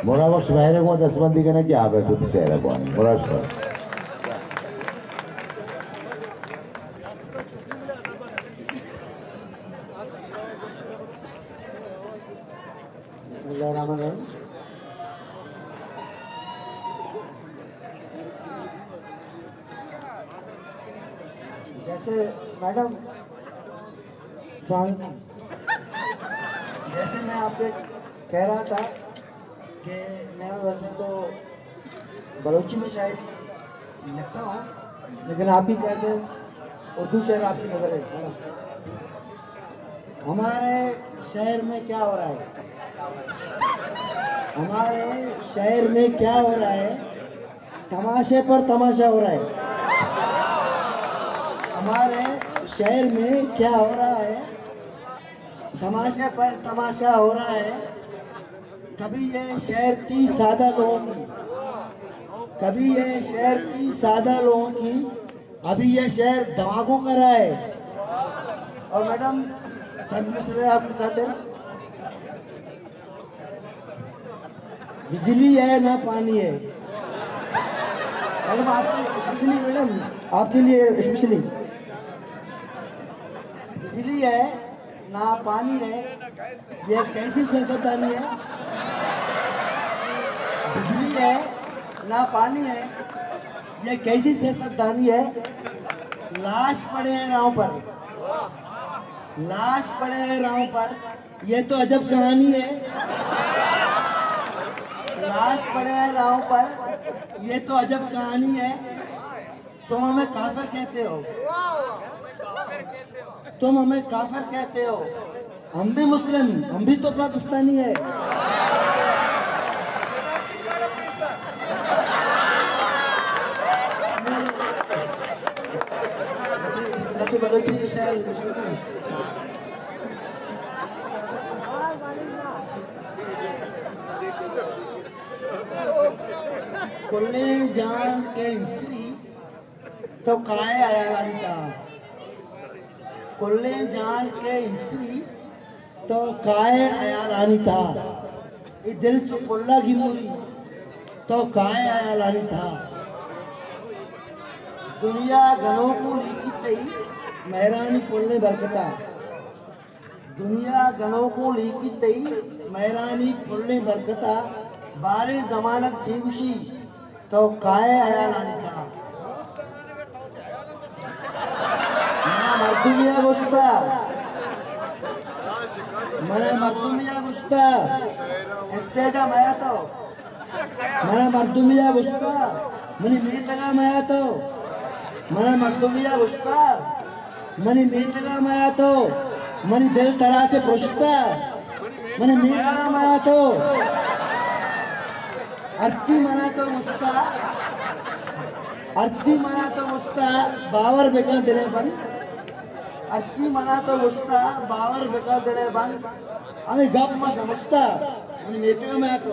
مراد بخش مہر ءَ گوں دستبندی کنیں کہ آ بئیت وتی شعر ءَ بوان اِنت۔ مراد بخش۔ بسم اللہ الرحمن الرحیم۔ جیسے میڈم، السلام علیکم۔ جیسے میں آپ سے کہہ رہا تھا کہ میں ویسے تو بلوچی میں شاعری لکھتا ہوں، لیکن آپ ہی کہتے ہیں، اردو شعر آپ کی نظر ہے۔ ہمارے شہر میں کیا ہو رہا ہے؟ ہمارے شہر میں کیا ہو رہا ہے؟ تماشے پر تماشا ہو رہا ہے۔ ہمارے شہر میں کیا ہو رہا ہے؟ تماشے پر تماشا ہو رہا ہے۔ کبھی یہ شہر تھی سادہ لوگوں کی، کبھی یہ شہر تھی سادہ لوگوں کی، ابھی یہ شہر دماغوں کا رہا ہے۔ اور میڈم، چند مصرعے آپ کی خاطر۔ بجلی ہے نہ پانی ہے۔ میڈم، آپ کی اسپیشلی، میڈم، آپ کے لیے اسپیشلی۔ بجلی ہے نہ پانی ہے، یہ کیسی سیاستدانی ہے؟ بجلی ہے نہ پانی ہے، یہ کیسی سیاستدانی ہے؟ لاش پڑے ہیں راہوں پر، لاش پڑے ہیں راہوں پر، یہ تو عجب کہانی ہے۔ لاش پڑے ہیں راہوں پر، یہ تو عجب کہانی ہے۔ تم ہمیں کافر کہتے ہو، تم ہمیں کافر کہتے ہو، ہم بھی مسلم، ہم بھی تو پاکستانی ہے۔ لتی، لتی بلوچی کے شعر۔ کلیں جان کہ انسری تو کائے ہیالانی تہا۔ کلیں جان کہ انسری تو کائے ہیالانی تہا۔ اے دل چو پلا گیموری تو کائے ہیالانی تہا۔ دنیا گنوکو لیکی تئی مہرانی پلیں برکتا۔ دنیا گنوکوں لیکی تئی مہرانی پلیں برکتا، باریں زمانگ چے گوشی تو کائے ہیالانی تہا۔ منا مردمیا گوشتا، منا مردمیا گوشتا، اسٹیجا میا تو۔ منا مردمیا گوشتا، منی میتگا میا تو۔ منا مردمیا گوشتا، منی میتگا میا تو۔ منی دل ترا چہ پرشتا، منی میتگا میا تو۔ ہرچی منا تو گوشتا، ہرچی منا تو گوشتا، باور بکن دلے بند۔ ہرچی منا تو گوشتا، باور بکن دلے بند۔ ہمے گپ ما شمشتا، منی میتگا میا تو۔